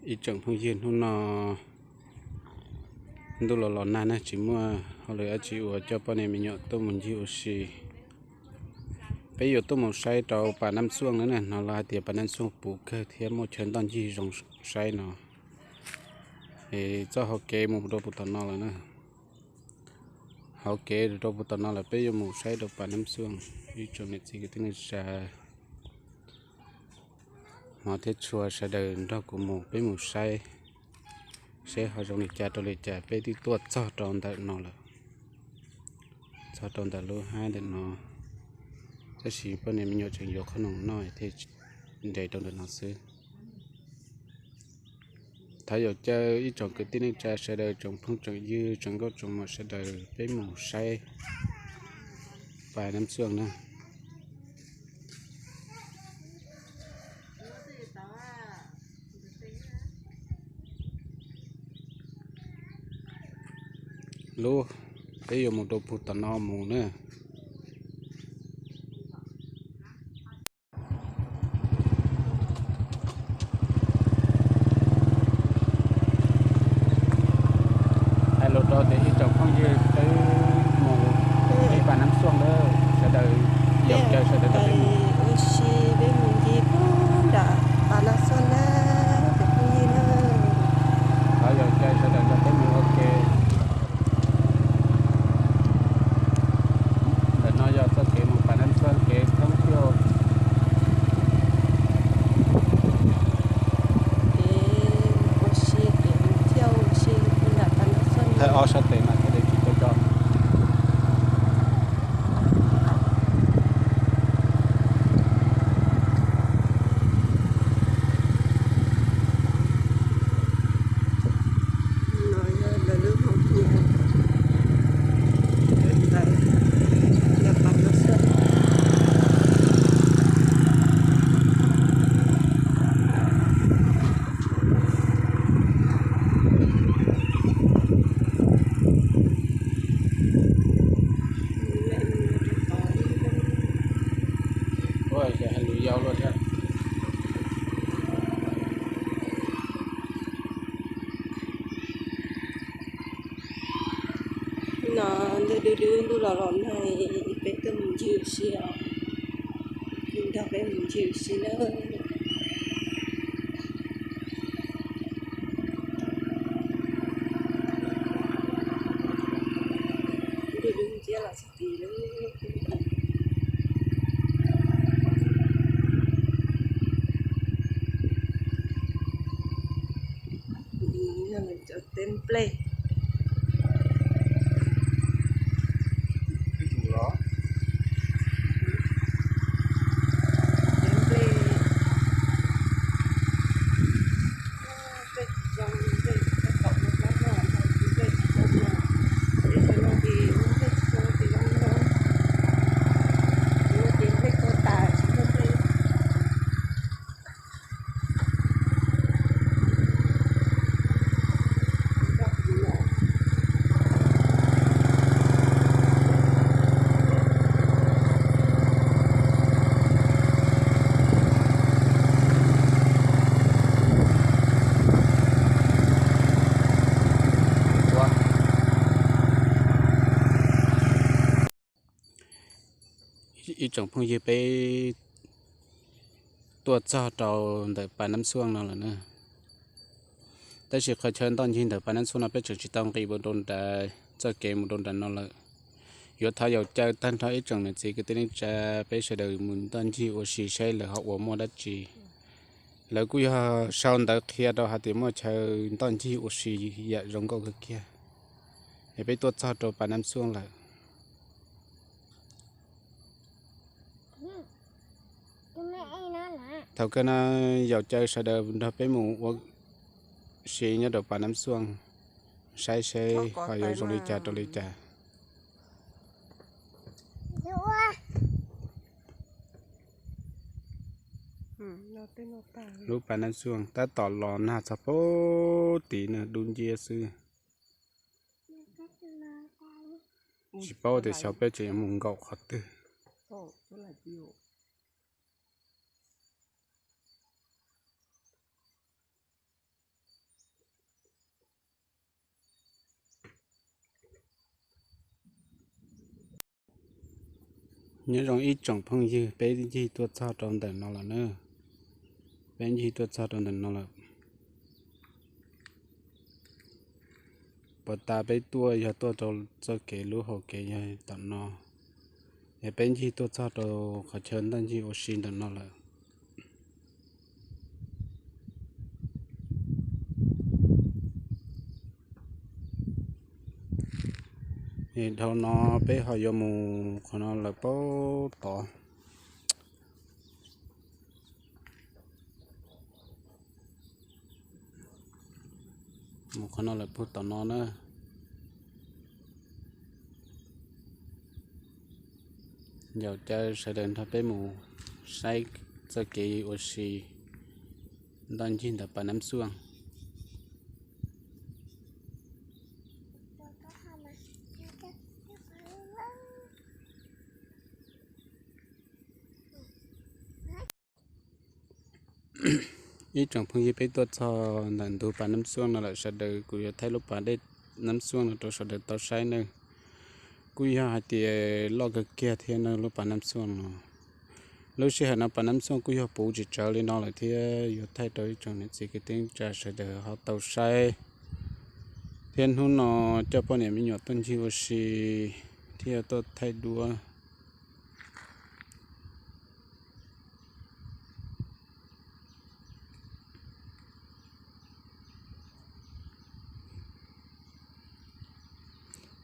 Ib tsoom phooj ywg, hnub no ntuj los los nag na, tsis muaj hauj lwm dab tsi ua, coj poj niam me nyuam tuaj mus ncig ua si. Peb yuav tuaj mus saib rau Pas Nab Xuaj na, hnov lawv hais tias Pas Nab Xuaj puv kawg thiab muaj chaw ntoj ncig zoo saib no. Es txoj hauv kev mus rau puag tom no lawm na. Hauv kev rau puag tom no lawm, peb yuav mus saib rau Pas Nab Xuaj. Ib tsoom niam txiv kwv tij neej tsa, hmov thiab tshua sawv daws nrog kuv mus, peb mus saib seb ho zoo li cas rau li cas. Peb twb tuaj txog rau ntawm no lawm, txog rau ntawm lub hav ntawm no, tab sis poj niam me nyuam tseem yuav qhob noom noj thiaj nres rau ntawm no xwb. Thov yaum caw ib tsoom kwv tij neej tsa sawv daws, tsoom phooj tsoom ywg, tsoom nkauj tsoom muam sawv daws, peb mus saib Pas Nab Xuaj na. Lub, peb yuav mus rau puag tom no mus na. Hais lus rau tias ib tsoom phooj ywg, peb mus ncig Pas Nab Xuaj lawm, sawv daws yaum caw sawv daws nrog peb mus. Ua si peb mus ncig puag nram Pas Nab Xuaj na, cov phooj ywg na. Thov yaum caw sawv daws nrog peb mus ua ke. Ntawm no yog txoj kev mus Pas Nab Xuaj, kev thoob thiaj. Ua si kev thoob thiaj ua si nram Pas Nab Xuaj. Thaij ob sab tes mas thiaj li tsis tau co. No yog lawv lub hauv kev ntawm Pas Nab Xuaj. Ua, hais lus yau luaj thiab. No ntuj dub dub, ntuj los los nag, peb tuaj mus ncig ua si os. Nrog peb mus ncig ua si nawb. Ntuj dub nciab los txog tid lawm. Cov teb nplej. Teb nplej. Ib tsoom phooj ywg, peb tuaj txog rau ntawm Pas Nab Xuaj no lawm na. Tab sis qhov chaw ntoj ncig ntawm Pas Nab Xuaj no peb tseem tsis tau nqis mus rau nrad, txoj kev mus rau nrad no lawm. Yuav thov yaum caw tag nrho ib tsoom niam txiv kwv tij neej tsa, peb sawv daws mus ntoj ncig ua si saib lawv ho ua muaj dab tsi. Lawv kuj yog sau ntawv qhia rau hais tias muaj chaw ntoj ncig ua si yam zoo nkauj kawg kiag. Es peb tuaj txog rau Pas Nab Xuaj lawm. Thaum kawg no yaum caw sawv daws nrog peb mus ua si nyob rau Pas Nab Xuaj, saib seb ho yuav zoo li cas rau li cas. Lub Pas Nab Xuaj tab tom los nag txog puag tid na, dub nciab xwb. Tsis paub tias xyov peb tseem yuav mus nkaum qhov twg. Nyob zoo ib tsoom phooj ywg, peb ncig tuaj txog rau ntawm no lawm na. Peb ncig tuaj txog rau ntawm no lawm. Puag ta peb tuaj yog tuaj rau txoj kev lub hauv kev yog tom no, es peb ncig tuaj txog rau qhov chaw ntoj ncig ua si ntawm no lawm. Es dhau no peb ho yuav mus qhov no lawm puag tod. Mus qhov no lawm puag tom no na. Yaum caw sawv daws nrog peb mus saib txoj kev ua si ntoj ncig ntawm Pas Nab Xuaj. Ib tsoom phooj ywg, peb tuaj txog ntawm ntug Pas Nab Xuaj no lawm sawv daws, kuv yuav thaij lub pas dej Nab Xuaj no rau sawv daws tau saib nawb. Kuj yog hais tias loj kawg kiag thiab na lub pas Nab Xuaj no. Lub sij hawm no pas Nab Xuaj kuj yog puv tsis tsawg li no lawm thiab, yuav thaij rau ib tsoom niam txiv kwv tij neej tsa sawv daws ho tau saib. Thiab hnub no coj poj niam me nyuam tuaj ncig ua si thiab yuav tuaj thaij duab.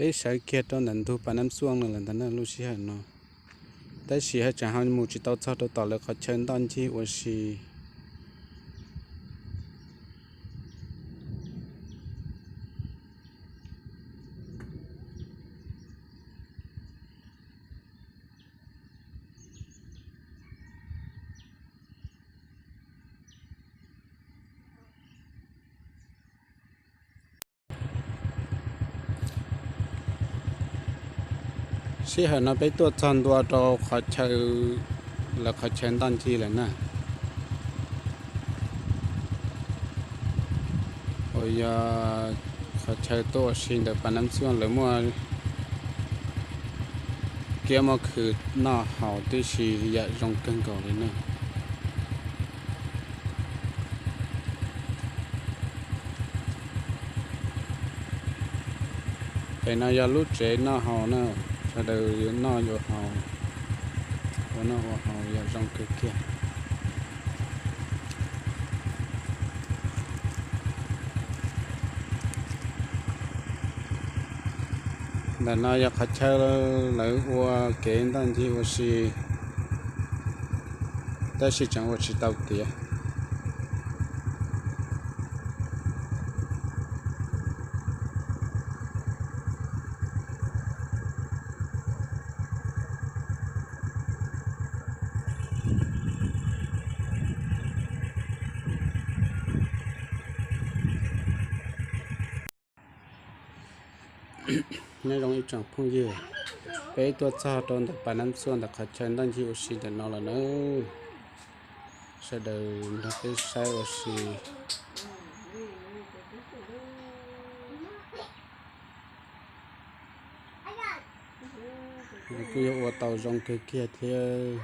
Peb sawv kiag rau ntawm ntug pas Nab Xuaj no lawm ntag na lub sij hawm no, tab sis haj tseem ho mus tsis tau txog rau tom lawv qhov chaw ntoj ncig ua si. Sij hawm no peb tuaj txog ntua rau qhov chaw, lawv qhov chaw ntoj ncig lawm na. Uas yog qhov chaw tuaj ua si ntawm pas Nab Xuaj, lawv muaj kiab muaj khw noj haus tib si, yam zoo kawg nkaus li na. Pem no yog lub tsev noj haus na, sawv daws yuav noj yuav haus, ua noj ua haus yam zoo kawg kiag. Ntawm no yog qhov chaw lawv ua kev ntoj ncig ua si, tab sis tseem ua tsis tau tiav. Nyob zoo ib tsoom phooj ywg, peb tuaj txog rau ntawm pas Nab Xuaj ntawm qhov chaw ntoj ncig ua si ntawm no lawm na. Sawv daws nrog peb saib ua si. Kuj yog ua tau zoo kawg kiag thiab.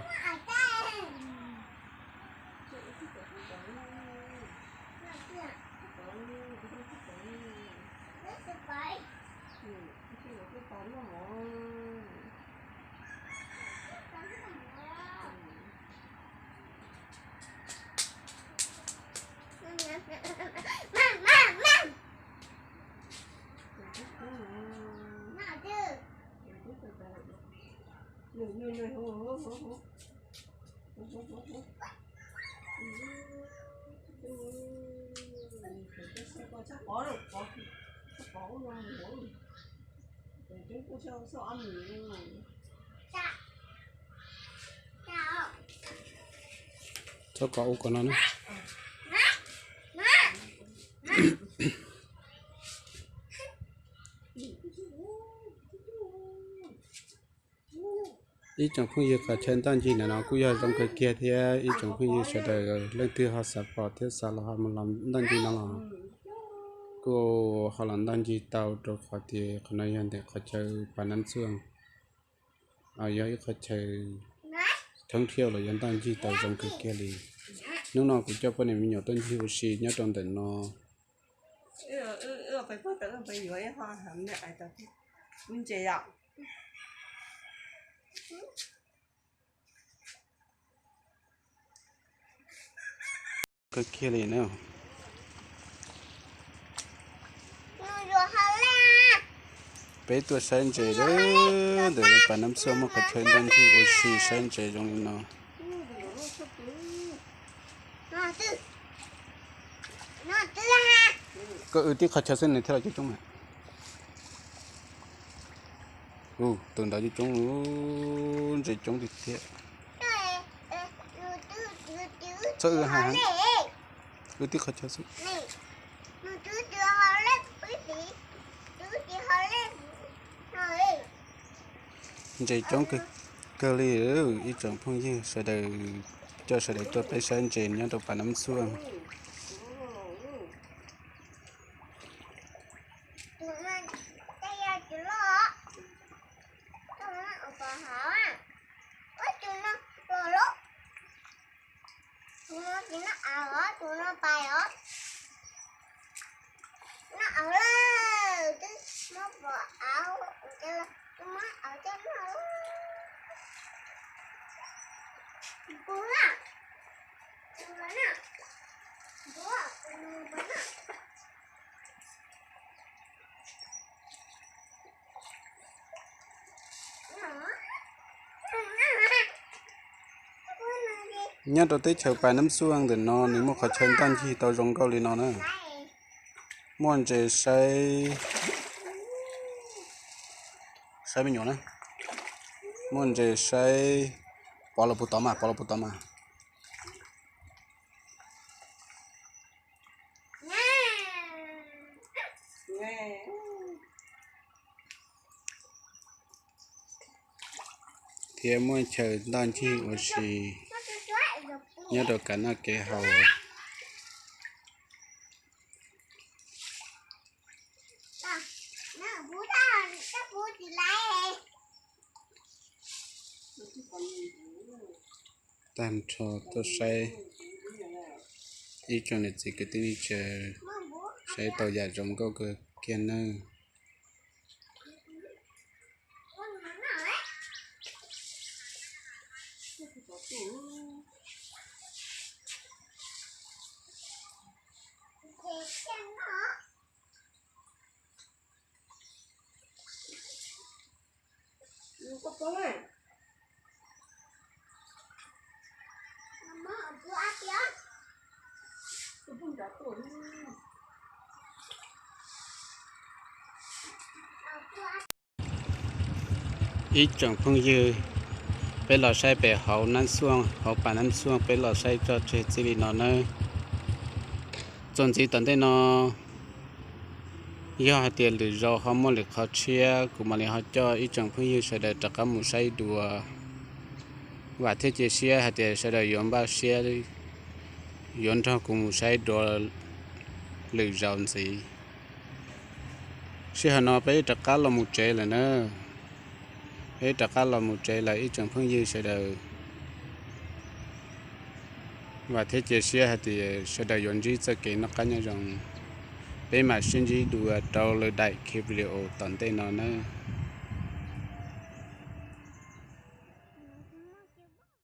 Txhob kov ub kov no na. Ib tsoom phooj ywg, qhov chaw ntoj ncig ntawm no kuj yog zoo kawg kiag thiab ib tsoom phooj ywg sawv daws, leej twg ho xav pom thiab xav los ho mus los ntoj ncig no los kuj ho los ntoj ncig tau, rau qhov tias qhov no yog ntawm qhov chaw pas Nab Xuaj. Yog ib qhov chaw thoob thiab los yog ntoj ncig tau zoo kawg kiag li. Hnub no kuv coj poj niam me nyuam tuaj ncig ua si nyob rau ntawm no. Kawg kiag li na. Peb tuaj saib ntses ntawm pas Nab Xuaj muaj qhov chaw ntoj ncig ua si saib ntses zoo li no. Koj wb tib qhov chaw xwb nws thiaj los coob coob mas. Tus ntawd coob coob, ntses coob tiag tiag. Txhob wb ha, wb tib qhov chaw xwb. Ntses coob kawg li, ib tsoom phooj ywg sawv daws, coj sawv daws tuaj peb saib ntses nyob rau pas Nab Xuaj. Nyob rau teb chaws pas Nab Xuaj ntawm no nws muaj qhov chaw ntoj ncig tau zoo nkauj li no na. Muaj ntses saib, saib me nyuam na. Muaj ntses saib, pov los puag tod mas, pov los puag tod mas. Thiab muaj chaw ntoj ncig ua si nyob rau kev noj kev haus. Tag nrho tuaj saib ib tsoom niam txiv kwv tij neej tsa, saib tau yam zoo nkauj kawg kiag nawb. Ib tsoom phooj ywg, peb los saib pem hauv Nab Xuaj, hauv pas Nab Xuaj peb los saib tso tseg txij li no nawb. Txuas ntxiv tom ntej no, yog hais tias lwm zaus ho muaj lwm qhov tshiab kuv mam li ho coj ib tsoom phooj ywg sawv daws rov qab mus saib dua. Vam thiab cia siab hais tias sawv daws yuav npaj siab yuav nrog kuv mus saib dua lwm zaus ntxiv. Sij hawm no peb rov qab los mus tsev lawm na. Peb rov qab los mus tsev lawm ib tsoom phooj ywg sawv daws. Vam thiab cia siab hais tias sawv daws yuav ntsib txoj kev noj qab nyob zoo. Peb mam sib ntsib dua rau lwm daim clip video tom ntej no na.